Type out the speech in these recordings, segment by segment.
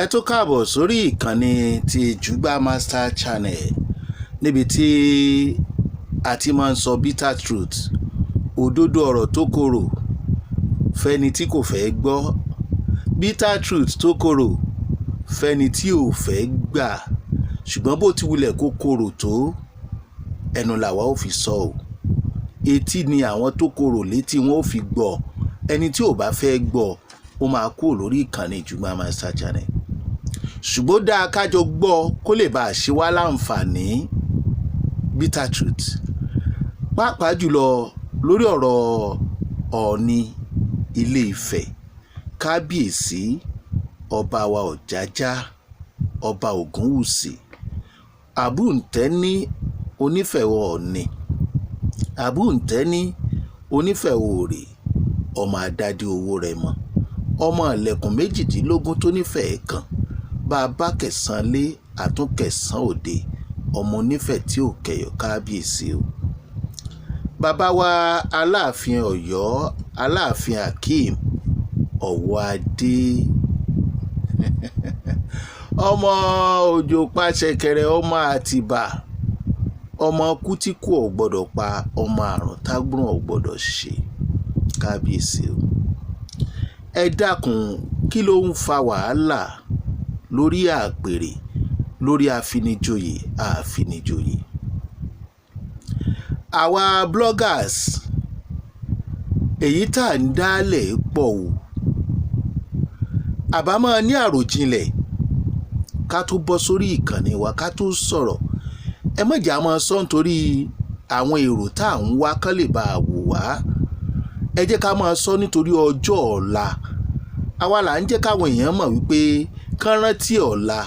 Ẹ tún káàbọ̀ sórí ìkànnì ti Jùgbà Master Channel, níbi tí a ti máa ń sọ bitter truth, òdodo ọ̀rọ̀ tó korò fẹ́ni tí kò fẹ́ gbọ́, bitter truth tó korò fẹ́ni tí ò fẹ́ gbà. Ṣùgbọ́n bó ti wulẹ̀ kó korò tó, ẹnu làwa ò fi sọ ọ́, etí ni àwọn tó korò létí wọn ò fi gbọ́. Ẹni tí ò bá fẹ́ gbọ́, ó máa kúrò lórí ìkànnì Jùgbà Master Channel. Ṣùgbọ́n dáa kájọ gbọ́ kó lè bá a ṣe wá láǹfààní, bitter truth, pàápàá jùlọ lórí ọ̀rọ̀ Ọọ̀ni Ilé Ifẹ̀, Kábíyèsí Ọba wa Ọ̀jájá, Ọba Ògúnwùsì Àbúǹtẹ́ní Onífẹ̀ẹ́ Ọọ̀ni Àbúǹtẹ́ní Onífẹ̀ẹ́ Òòrè, ọmọ adádé owó rẹ̀ mọ́, ọmọ ìlẹ̀kùn 18 tó nífẹ̀ẹ́ kan bá a bá kẹsàn-án lé àtúnkẹsàn òde, ọmọ onífẹ̀ẹ́ tí ò kẹyọ̀. Kábíyèsí o, bàbá wa Aláàfin Ọ̀yọ́, Aláàfin Akeem Ọ̀wọ́adé, ọmọ òjò pàṣẹkẹrẹ, ọmọ Àtìbà, ọmọ kú tí kú ò gbọ́dọ̀ pa, ọmọ àrùn tágbọ̀n ò gbọ́dọ̀ ṣe. Kábíyèsí o, ẹ dákun, kí ló ń fa wàhálà lórí àpèrè, lórí àfinijoyè àfinijoyè? Àwa bloggers, èyí tá à ń dálẹ̀ pọ̀ o. Àbá máa ní àròjinlẹ̀ ká tó bọ́ sórí ìkànnì wa, ká tó sọ̀rọ̀. Ẹ má jà máa sọ nítorí àwọn èrò tá à ń wá kán lè bá a wò wá. Ẹ jẹ́ ká máa sọ nítorí ọjọ́ ọ̀la. Àwa là ń jẹ́ káwọn èèyàn mọ̀ wípé kán rántí ọ̀la.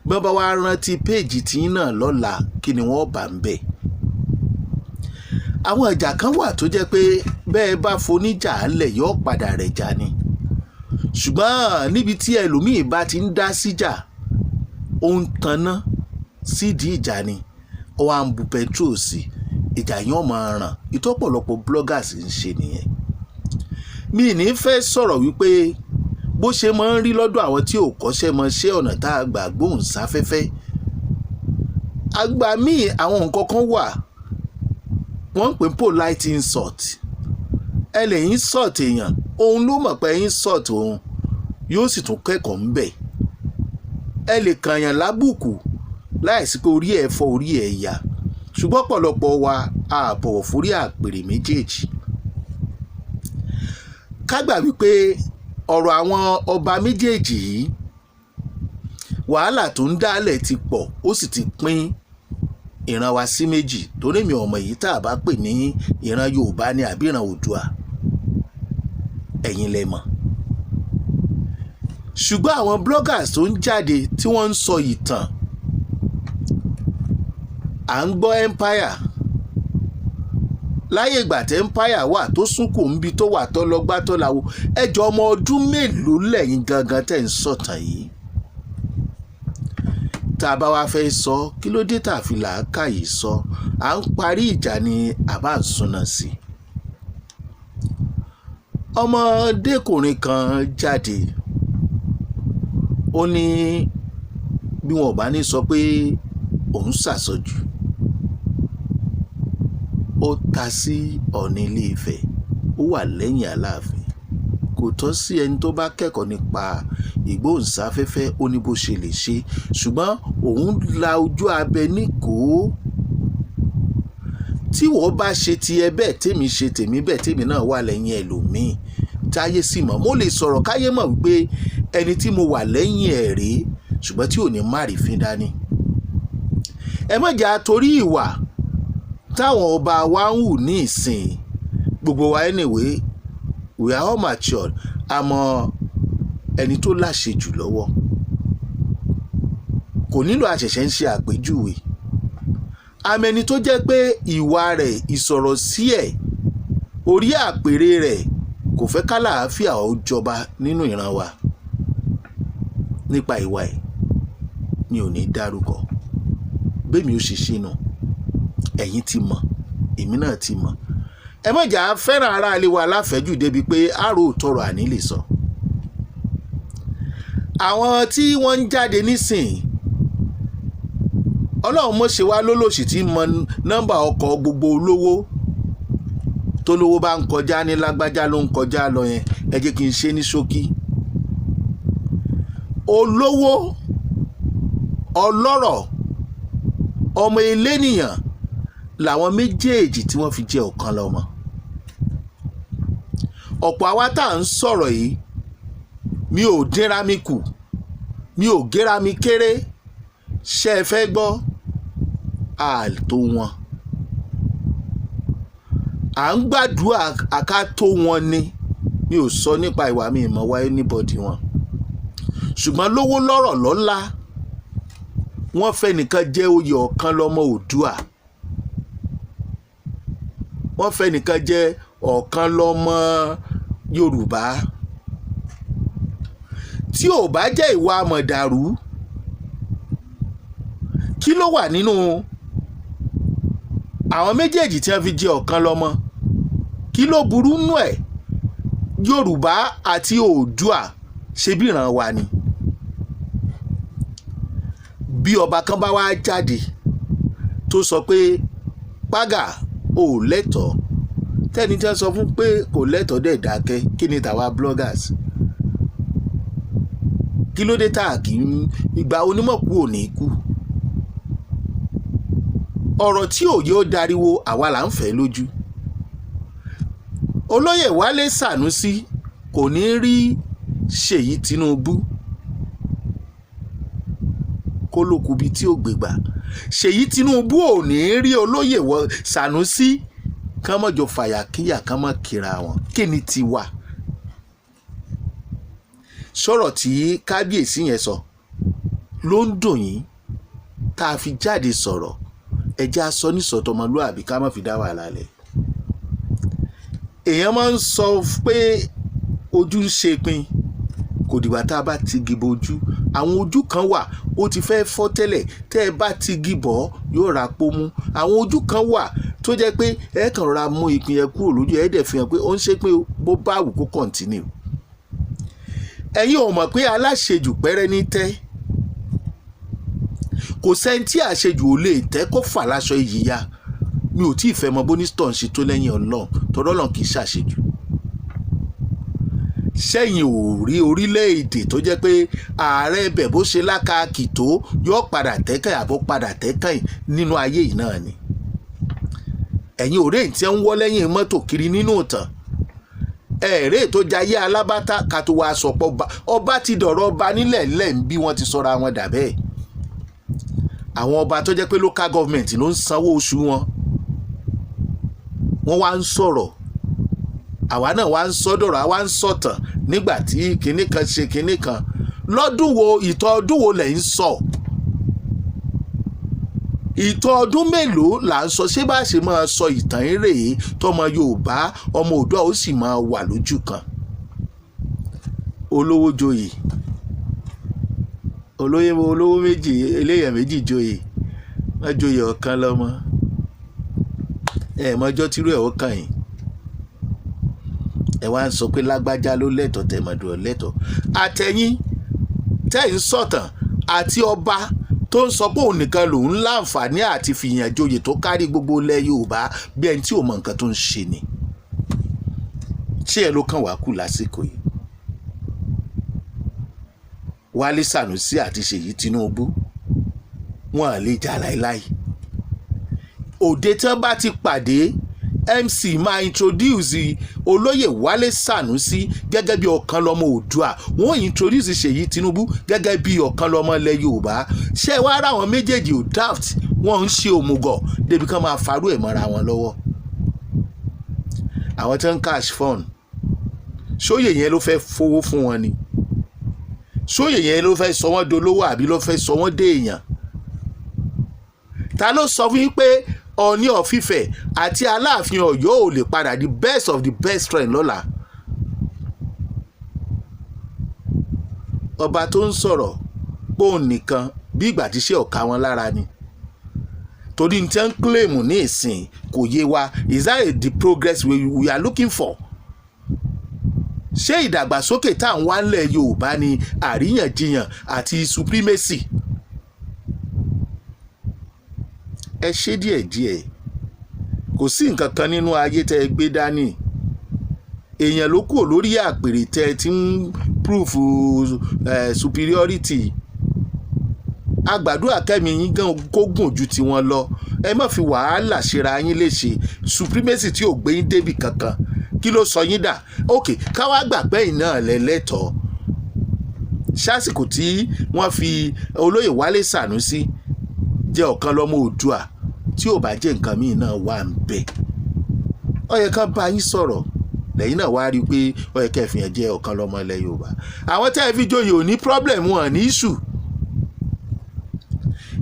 Bí wọ́n bá wá rántí péèjì tí náà lọ́la, kí ni wọ́n bá ń bẹ̀? Àwọn ìjà kan wà tó jẹ́ pé bẹ́ẹ̀ bá foníjà lẹ̀, yóò padà rẹ̀ jà ni. Ṣùgbọ́n níbi tí ẹlòmíì bá ti ń dá síjà, ó ń tanná sídìí ìjà ni, ó wá ń bu petrol sí ìjà yẹn, máa ràn. Ìtọ́pọ̀lọpọ̀ bloggers ń ṣe nìyẹn. Mi ní fẹ́ sọ̀rọ̀ wípé bó ṣe máa ń rí lọ́dọ̀ àwọn tí ò kọ́ṣẹ́ mọṣẹ́, ọ̀nà tá a gbà gbóhùn sáfẹ́fẹ́ àgbà míì, àwọn nǹkan kan wà wọ́n ń pè polite insult. Ẹ lè insult èèyàn, òun ló mọ̀ pé insult òun, yóò sì tún kẹ́kọ̀ọ́ ń bẹ̀. Ẹ lè kànyàn lábùkù láìsí pé orí ẹ̀ fọ́, orí ẹ̀ yá. Ṣùgbọ́n ọ̀pọ̀lọpọ̀ wa, a bọ̀wọ̀ forí àpèrè méjèèjì. Ká gbà wípé ọ̀rọ̀ àwọn ọba méjèèjì yìí, wàhálà tó ń dálẹ̀ ti pọ̀, ó sì ti pín ìran wa sí méjì, torí mi ò mọ̀ èyí tá a bá pè ní ìran Yorùbá ní àbí ìran Oòduà, ẹ̀yin lẹ mọ̀. Ṣùgbọ́n àwọn bloggers tó ń jáde tí wọ́n ń sọ ìtàn, à ń gbọ́ empire láyé ìgbà tí empire wà tó súnkù níbi tó wà, tó lọ́gbà tó làwọ̀. Ẹjọ́, ọmọ ọdún mélòó lẹ́yìn gangan tẹ̀ ń sọ̀tàn yìí? Tá a bá wá fẹ́ sọ, kí ló dé tá a fi làákàyè sọ? À ń parí ìjà ni àbá ń súná sí i. Ọmọdékùnrin kan jáde, ó ní bí wọn ò bá ní sọ pé òun ṣàṣọjù, ó ta sí Ọọ̀ni Ilé Ifẹ̀, ó wà lẹ́yìn Aláàfin, kò tọ́ sí ẹni tó bá kẹ́kọ̀ọ́ nípa ìgbóhùnsáfẹ́fẹ́. Ó ní bó ṣe lè ṣe, ṣùgbọ́n òun la ojú abẹ níkòó. Tí wọ́n bá ṣe tiẹ̀ bẹ́ẹ̀, tèmi ṣe tèmi bẹ́ẹ̀, tèmi náà wà lẹ́yìn ẹlòmíì táyé sì mọ̀, mo lè sọ̀rọ̀ káyé mọ̀ wípé ẹni tí mo wà lẹ́yìn ẹ̀ rèé, ṣùgbọ́n tí ò ní má rí fín dání. Ẹ má jà torí ìwà táwọn ọba wa ń hù ní ìsìn. Gbogbo wa anyway, we are all matured. Àmọ́ ẹni tó láṣejù lọ́wọ́ kò nílò àṣẹ̀ṣẹ̀ ń ṣe àpèjúwe. Àmọ́ ẹni tó jẹ́ pé ìwà rẹ̀, ìsọ̀rọ̀ sí ẹ̀, orí àpèrè rẹ̀, kò fẹ́ kálàáfíà ó jọba nínú ìran wa nípa ìwà ẹ̀, mi ò ní dárúkọ. Bẹ́ẹ̀ mi ò ṣe ṣe nù, ẹ̀yin ti mọ̀, èmi náà ti mọ̀. Ẹ má jà fẹ́ràn aráalé wa láfẹ́jù débi pé àrò tọrọ àní lè sọ. Àwọn tí wọ́n ń jáde nísìn, Ọlọ́run mọ̀ ṣe wá lólòṣì tí mọ nọ́mbà ọkọ̀ gbogbo olówó. Tó lówó bá ń kọjá ní lágbájá ló ń kọjá lọ yẹn. Ẹ jẹ́ kí n ṣe ní ṣókí. Olówó, ọlọ́rọ̀, ọmọ elénìyàn làwọn méjèèjì tí wọ́n fi jẹ́ ọ̀kan lọ́mọ. Ọ̀pọ̀ àwa tá à ń sọ̀rọ̀ yìí, mi ò dínra mi kù, mi ò géra mi kéré. Ṣé ẹ fẹ́ gbọ́? Àtó wọn à ń gbàdúrà àká tó wọn ni. Mi ò sọ nípa ìwà mi, ìmọ̀ wá anybody wọn, ṣùgbọ́n lówó, lọ́rọ̀, lọ́lá, wọ́n fẹ́ nìkan jẹ́ oyè ọ̀kan lọ́mọ Oòduà, wọ́n fẹ́ nìkan jẹ́ ọ̀kan lọ́mọ Yorùbá. Tí ò bá jẹ́ ìwà mọ̀dàrú, kí ló wà nínú àwọn méjèèjì tí wọ́n fi jẹ́ ọ̀kan lọ́mọ? Kí ló burú nù ẹ̀? Yorùbá àti Oòduà ṣe bí ìran wa ni. Bí ọba kan bá wá jáde tó sọ pé págà ò lẹ́tọ̀ọ́, tẹ́ni tí wọ́n sọ fún pé kò lẹ́tọ̀ọ́ dẹ̀ dákẹ́, kí ni tàwa bloggers? Kí ló dé tá a kì í ìgbà onímọ̀ kú ò ní kú? Ọ̀rọ̀ tí òye ó dariwo, àwa là ń fẹ́ lójú. Olóyè Wálé Sànúsí kò ní rí Ṣèyí Tinubu kó ló kù bí tí ò gbégbà. Ṣèyí Tinubu ò ní rí olóyè Sànúsí kán mọ̀jọ fàyàkíyà, kán mọ̀ kíra wọn. Kí ni tiwa? Sọ̀rọ̀ tí kábíyèsí yẹn sọ ló ń dùn yín tá a fi jáde sọ̀rọ̀. Ẹ jẹ́ á sọ ní sọ̀tọ̀mọlúàbí, ká má fi dá wàhálà lẹ̀. Èèyàn máa ń sọ pé ojú ń ṣe pin, kò dìgbà tá a bá ti gìbò ojú. Àwọn ojú kan wà, ó ti fẹ́ fọ́ tẹ́lẹ̀, tẹ́ ẹ bá ti gìbọ̀, yóò ra pómú. Àwọn ojú kan wà tó jẹ́ pé ẹ kàn rọra mú ìpín yẹn kúrò lójú ẹ, dẹ̀ fi hàn pé ó ń ṣe pé bó bá wù kó continue. Ẹ̀yin ò mọ̀ pé aláṣejù pẹ́rẹ́ ní tẹ́. Kò sẹ́ni tí àṣejù ò lè tẹ́ kó fà láṣọ iyì ya. Mi ò tí ì fẹ́ mọ bónítọ̀ ń ṣe tó lẹ́yìn Ọlọ́run, tọ́rọ́ Ọlọ́run kì í ṣàṣejù. Sẹ́yìn ò rí orílẹ̀-èdè tó jẹ́ pé ààrẹ ibẹ̀, bó ṣe lákàkì tó, yóò padà tẹ́kàn àbó padà tẹ́kàn nínú ayé yìí náà ni? Ẹ̀yin ò rí èyí tí ń wọ́ lẹ́yìn mọ́tò kiri nínú ìtàn ẹ̀ẹ́rẹ́ tó jayé alábátá, ká tó wàá sọ̀pọ̀ ọba ti dọ̀rọ̀ ọba nílẹ̀ ńlẹ̀ ń bí wọ́n ti sọra wọn dà bẹ́ẹ̀. Àwọn ọba tó jẹ́ pé local government ló ń sanwó oṣù wọn, wọ́n wá ń sọ̀rọ̀, àwa náà wá ń sọ́dọ̀rọ̀, àwa ń sọ̀tàn nígbà tí kinní kan ṣe kinní kan lọ́dún wo. Ìtọ́ ọdún wo lẹ̀ ń sọ? Ìtàn ọdún mélòó là ń sọ? Ṣé bá ṣe máa sọ ìtàn rèé tọmọ Yorùbá, ọmọ Oòduà ó sì máa wà lójú kan? Olówó joyè, olóyè, olówó méjì, eléyàn méjì joyè, wọ́n joyè ọ̀kan lọ́mọ. Ẹ mọjọ́ tírú ẹ̀ ó kàn yín. Ẹ wá ń sọ pé lágbájá ló lẹ́tọ̀ọ́, tẹ̀mọ̀dù ọ̀ lẹ́tọ̀ọ́. Àtẹ̀yìn tẹ́ ń sọ̀tàn àti ọba tó ń sọ pé òun nìkan lòun láǹfààní àti fìyàn joyè tó kárí gbogbo ilẹ̀ Yorùbá, bí ẹni tí ò mọ nǹkan tó ń ṣe ni. Ṣé ẹ ló kàn wá kù lásìkò yìí? Wálé Sànúsí àti Ṣèyí Tinubu, wọn à lè jà láéláé. Òde tí wọ́n bá ti pàdé, MC máa introduce olóyè Wálé Sànúsí gẹ́gẹ́ bí ọ̀kan lọ́mọ Oòduà, wọ́n introduce Ṣèyí Tinubu gẹ́gẹ́ bí ọ̀kan lọ́mọ ilẹ̀ Yorùbá. Ṣé wàá rà àwọn méjèèjì ò daft, wọ́n ń ṣe òmùgọ̀ débi kán máa farú ẹ̀ mọ́ra wọn lọ́wọ́. Àwọn tí wọ́n ń cash fund, ṣóyè yẹn ló fẹ́ fowó fún wọn ni? Ṣóyè yẹn ló fẹ́ sọ wọ́n dolówó, àbí ló fẹ́ sọ wọ́n dé èèyàn? Ta ló sọ fún yín pé Ọọ̀ni of Ifẹ̀ àti Aláàfin Ọ̀yọ́ ò lè padà di best of the best friend lọ́la? Ọba tó ń sọ̀rọ̀ póun nìkan bí ìgbà tí ṣé ọ̀ka wọn lára ni, torí ní tí wọ́n ń claim ní ìsìn kò yé wa. Is that the progress we are looking for? Ṣé ìdàgbàsókè tá à ń wá ńlẹ̀ Yorùbá ni àríyànjiyàn àti supremacy? Ẹ ṣe díẹ̀díẹ̀. Kò sí nǹkan kan nínú ayé tẹ́ ẹ gbé dání. Èèyàn ló kúrò lórí àpèrè tẹ́ ẹ ti ń proof superiority. Àgbàdua kẹ́mi yín gan kó gùn ju tiwọn lọ. Ẹ má fi wàhálà ṣera yín léṣe. Supremacy tí ò gbé yín débì kankan, kí ló sọ yín dà? Ok, káwá gbà pé ẹ̀yin náà lẹ́lẹ́tọ̀ọ́. Sásìkò tí wọ́n fi olóyè Wálé Sànúsí jẹ́ ọ̀kan lọ́mọ Oòduà, tí ò bá jẹ́ nǹkan míì náà wà ń bẹ̀, ó yẹ ká bá yín sọ̀rọ̀. Lẹ́yìn náà wá rí i pé ó yẹ kẹ́ fi hàn jẹ́ ọ̀kan lọ́mọ ilẹ̀ Yorùbá. Àwọn tẹ́ ẹ fi joyè ò ní problem, wọn ní issue.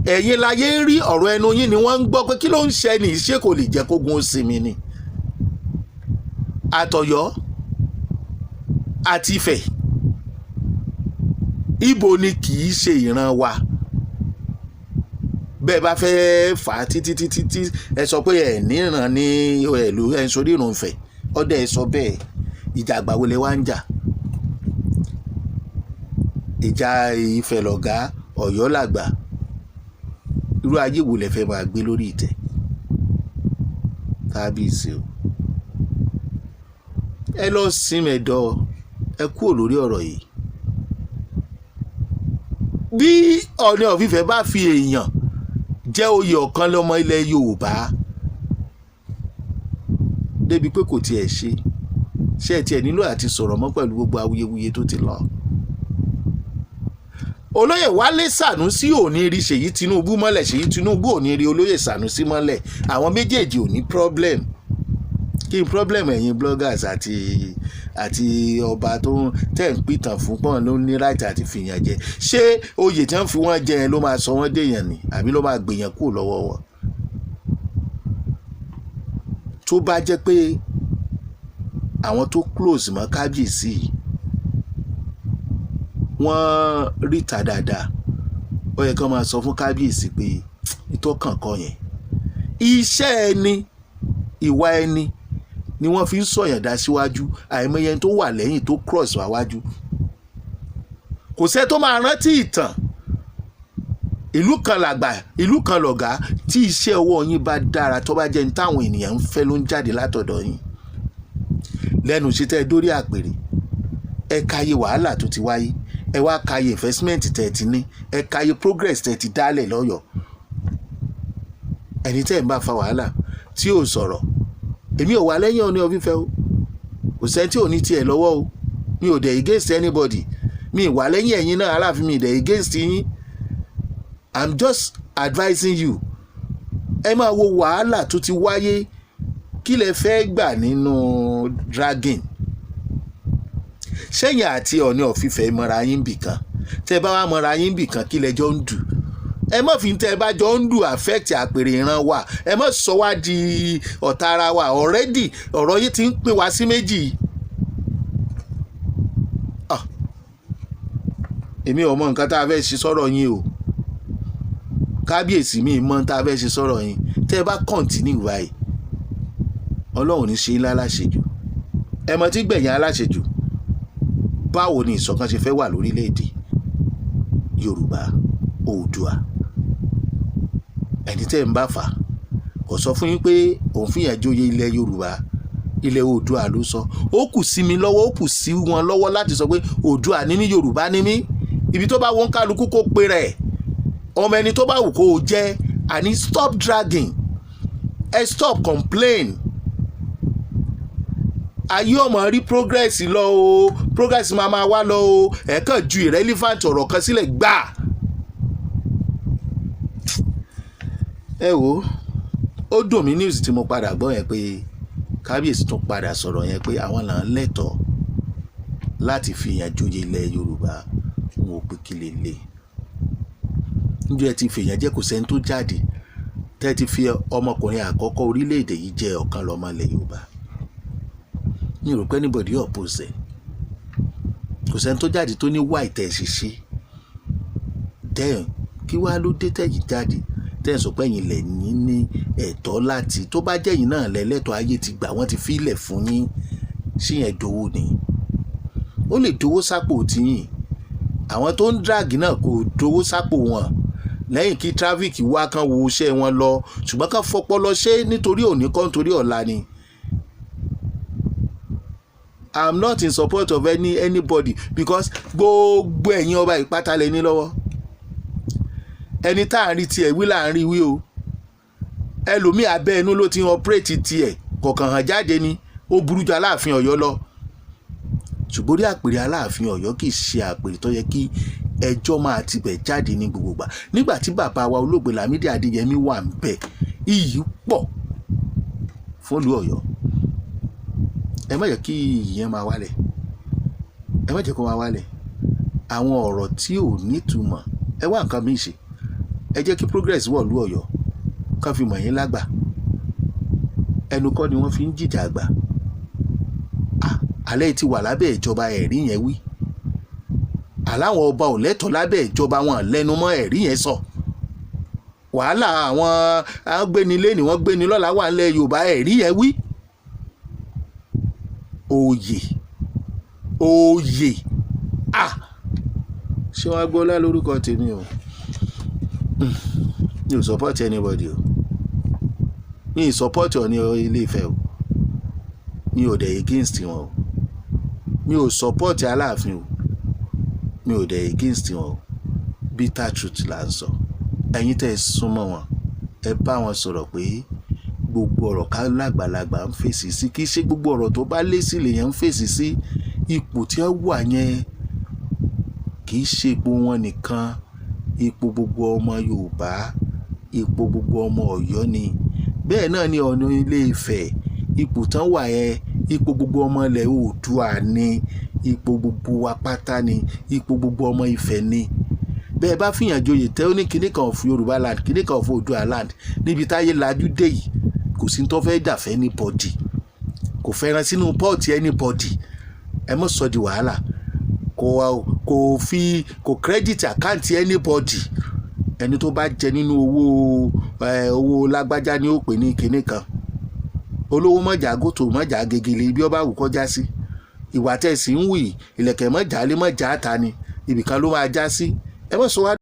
Ẹ̀yin láyé ń rí, ọ̀rọ̀ ẹnu yín ni wọ́n ń gbọ́ pé kí ló ń ṣe ní, ṣé kò lè jẹ́ kógun ó sinmi ni? Àtọ̀yọ́ àti Ifẹ̀, ibo ni kì í ṣe ìran wa? Bẹ́ẹ̀ bá fẹ́ fà á títí títí tí ẹ sọ pé ẹ níran ní ẹ̀lú ẹ̀ ń sorí ìrùnfẹ̀ ọdẹ, ẹ sọ bẹ́ẹ̀. Ìjà àgbà wo lẹ wá ń jà? Ìjà Ifẹ̀ lọ̀gá, Ọ̀yọ́ làgbà. Irú ayé wo lẹ fẹ́ máa gbé lórí ìtẹ́? Kábíyèsí o, ẹ lọ sinmi ẹ̀dọ̀, ẹ kúrò lórí ọ̀rọ̀ yìí. Bí Ọọ̀ni of Ifẹ̀ bá fi èèyàn jẹ́ oyè ọ̀kan lọ́mọ ilẹ̀ Yorùbá débi pé kò tiẹ̀ ṣe, ṣé ẹ tiẹ̀ nílò àti sọ̀rọ̀ mọ́ pẹ̀lú gbogbo awuyewuye tó ti lọ? Olóyè Wálé Sànúsí ò ní rí Ṣèyí Tinubu mọ́lẹ̀, Ṣèyí Tinubu ò ní rí olóyè Sànúsí mọ́lẹ̀. Àwọn méjèèjì ò ní problem. Kí n problem ẹ̀yin bloggers àti ọba tó ń tẹ̀ ń pìtàn fún pọ́n ló ní right àti fìyàn jẹ? Ṣé oyè tí wọ́n fi wọ́n jẹ ló máa sọ wọ́n dèèyàn ni, àbí ló máa gbèyàn kúrò lọ́wọ́ wọn? Tó bá jẹ́ pé àwọn tó close mọ́ kábíyèsí, wọ́n ríta dáadáa, ó yẹ kí wọ́n máa sọ fún kábíyèsí pé ìtọ́kàn kọ yẹn, iṣẹ́ ẹni, ìwà ẹni ni wọ́n fi ń sọ̀yàn dá síwájú. Àìmọye ẹni tó wà lẹ́yìn tó cross wá wájú, kò sẹ́ tó máa rántí ìtàn. Ìlú kan làgbà, ìlú kan lọ̀gá. Tí iṣẹ́ ọwọ́ yín bá dára, tó bá jẹ́ ní táwọn ènìyàn ń fẹ́ ló ń jáde látọ̀dọ̀ yín lẹ́nu ṣe tẹ́ ẹ dórí àpèrè, ẹ kàyé wàhálà tó ti wáyé, ẹ wá kàyé investment tẹ́ ẹ ti ní, ẹ kàyé progress tẹ́ ẹ ti dálẹ̀ lọ́yọ̀ọ́. Ẹni tẹ́ ẹ̀ ń bá fa wàhálà tí ò sọ̀rọ̀, èmi ò wà lẹ́yìn Ọọ̀ni of Ifẹ̀ o. Kò sẹ́ni tí ò ní tiẹ̀ lọ́wọ́ o. Mi ò dẹ̀ against anybody. Mi wà lẹ́yìn ẹ̀yin náà, Aláàfin, mi dẹ̀ against yín. I'm just advising you. Ẹ máa wo wàhálà tó ti wáyé. Kí lẹ fẹ́ gbà nínú dragging? Sẹ́yìn àti Ọọ̀ni of Ifẹ̀ mọ̀ra yín bì kan? Tẹ́ bá wà mọ̀ra yín bì kan, kí lẹ jọ ń dù? Ẹ má fi tẹ́ ẹ bá jọ ń dù affect àpèrè ìran wa. Ẹ má sọ wá di ọ̀tá ara wa. Already ọ̀rọ̀ yìí ti ń pín wá sí méjì. Ah, èmi ò mọ nǹkan tá a fẹ́ ṣe sọ̀rọ̀ yín o, kábíyèsí. Mi mọ tá a fẹ́ ṣe sọ̀rọ̀ yín. Tẹ́ ẹ bá continue báyìí, Ọlọ́run ní ṣe ńlá aláṣejù. Ẹ mọ tí gbẹ̀yìn aláṣejù. Báwo ni ìṣọ̀kan ṣe fẹ́ wà lórílẹ̀‐èdè Yorùbá Oòduà? Ẹni tẹ́ ń bá fà kò sọ fún yín pé òun fìyàn joyè ilẹ̀ Yorùbá, ilẹ̀ Oòduà ló sọ. Ó kù sí mi lọ́wọ́, ó kù sí wọn lọ́wọ́ láti sọ pé Oòduà ní mí, Yorùbá ní mí. Ibi tó bá wọn kálukú kó pe rẹ̀, ọmọ ẹni tó bá wù kó o jẹ́. Àní stop dragging, ẹ stop complain. Ayé ọmọ rí progress lọ o, progress máa máa wá lọ o. Ẹ kàn ju irrelevant ọ̀rọ̀ kan sílẹ̀ gbà. Ẹ wo, ó dùn mí. News tí mo padà gbọ́ yẹn pé kábíyèsí tún padà sọ̀rọ̀ yẹn pé àwọn là ń lẹ́tọ̀ọ́ láti fi yàn joyè ilẹ̀ Yorùbá, wọn ò pé kí lè lè níjọ́ ẹ ti fèèyàn jẹ́. Kò sẹ́ni tó jáde tẹ́ ti fi ọmọkùnrin àkọ́kọ́ orílẹ̀-èdè yìí jẹ́ ọ̀kan lọ́mọ ilẹ̀ Yorùbá. Mi ò rò pé anybody oppose ẹ̀. Kò sẹ́ni tó jáde tó ní why tẹ̀ ṣe ṣe. Then kí wàá ló dé tẹ̀yìn jáde, tẹ́ ẹ̀ sọ pé ẹ̀yin lẹ̀ ní ẹ̀tọ́ láti? Tó bá jẹ́ ẹ̀yin náà lẹ́lẹ́tọ̀ọ́, ayé ti gbà, wọ́n ti fílẹ̀ fún yín. Ṣé yẹn dowó ni? Ó lè dowó sápò tiyín. Àwọn tó ń drag náà kò dowó sápò wọn, lẹ́yìn kí traffic wá kán wo iṣẹ́ wọn lọ, ṣùgbọ́n kán fọpọlọ ṣe nítorí òní kọ́, nítorí ọ̀la ni. I'm not in support of anybody because gbogbo ẹ̀yin ọba ìpátá lẹ ní lọ́wọ́. Ẹni tá à ń rí tiẹ̀ wí là ń rí wí o. Ẹlòmíì, abẹ́ inú ló ti ń operate tiẹ̀, kọ̀ọ̀kan hàn jáde ni. Ó burú ju Aláàfin Ọ̀yọ́ lọ, ṣùgbọ́n orí àpèrè Aláàfin Ọ̀yọ́ kì í ṣe àpèrè tó yẹ kí ẹjọ́ máa tibẹ̀ jáde ní gbogbo ìgbà. Nígbà tí bàbá wa, olóògbé Lámídì Adéyẹmí, wà ń bẹ̀, iyì pọ̀ fún ìlú Ọ̀yọ́. Ẹ má jẹ́ kí iyì yẹn máa wálẹ̀, ẹ má jẹ́ kó máa wálẹ̀. Àwọn ọ̀rọ̀ tí ò nítumọ̀, ẹ wá nǹkan míì ṣe. Ẹ jẹ́ kí progress wọ̀ ìlú Ọ̀yọ́, kán fi mọ̀ yín lágbà. Ẹnu kọ́ ni wọ́n fi ń jìjà àgbà. Alẹ́ ti wà lábẹ́ ìjọba, ẹ̀rí yẹn wí àláwọn ọba ò lẹ́tọ̀ọ́ lábẹ́ ìjọba wọn, lẹ́nu mọ́, ẹ̀rí yẹn sọ. Wàhálà àwọn agbénilé ni wọ́n gbéni lọ́la wà nílẹ̀ Yorùbá, ẹ̀rí yẹn wí. Oyè, oyè, ah, ṣé wọ́n gbọ́lá lórúkọ tèmi o. Mi ò support anybody o. Mi ì support Ọọ̀ni Ilé Ifẹ̀ o. Mi ò dẹ̀ against wọn o. Mi ò support Aláàfin o. Mi ò dẹ̀ against wọn o. Bitter truth là ń sọ. Ẹ̀yin tẹ́ ẹ súnmọ́ wọn, ẹ bá wọn sọ̀rọ̀ pé gbogbo ọ̀rọ̀ ká lágbàlagbà ń fèsì sí. Kì í ṣe gbogbo ọ̀rọ̀ tó bá lé sí lèèyàn ń fèsì sí. Ipò tí wọ́n wà yẹn kì í ṣe ipò wọn nìkan, ipò gbogbo ọmọ Yorùbá, ipò gbogbo ọmọ Ọ̀yọ́ ni. Bẹ́ẹ̀ náà ni Ọọ̀ni Ilé Ifẹ̀, ipò tán wà yẹn, ipò gbogbo ọmọ ilẹ̀ Oòduà ni, ipò gbogbo wa pátá ni, ipò gbogbo ọmọ Ifẹ̀ ni. Bẹ́ẹ̀ bá fìyàn joyè tẹ́ ó ní kinní kan of Yorùbá land, kinní kan of Oòduà land, níbi táyé lajú dé yìí, kò sí tó fẹ́ jà fẹ́ anybody, kò fẹ́ràn sínú pot anybody. Ẹ mọ̀ sọ di wàhálà. Kò fi kò credit account anybody. Ẹni tó bá jẹ nínú owó ẹ, owó lágbájá ni ó pè ní kinní kan. Olówó mọ̀jà gòtò mọ̀jà gegele, ibi ọba wù kọjá sí. Ìwà tẹ̀sí ń wì, ìlẹ̀kẹ̀ mọ̀jà lé mọ̀jà ta ni, ibìkan ló máa já sí. Ẹ mọ̀ sọ wá.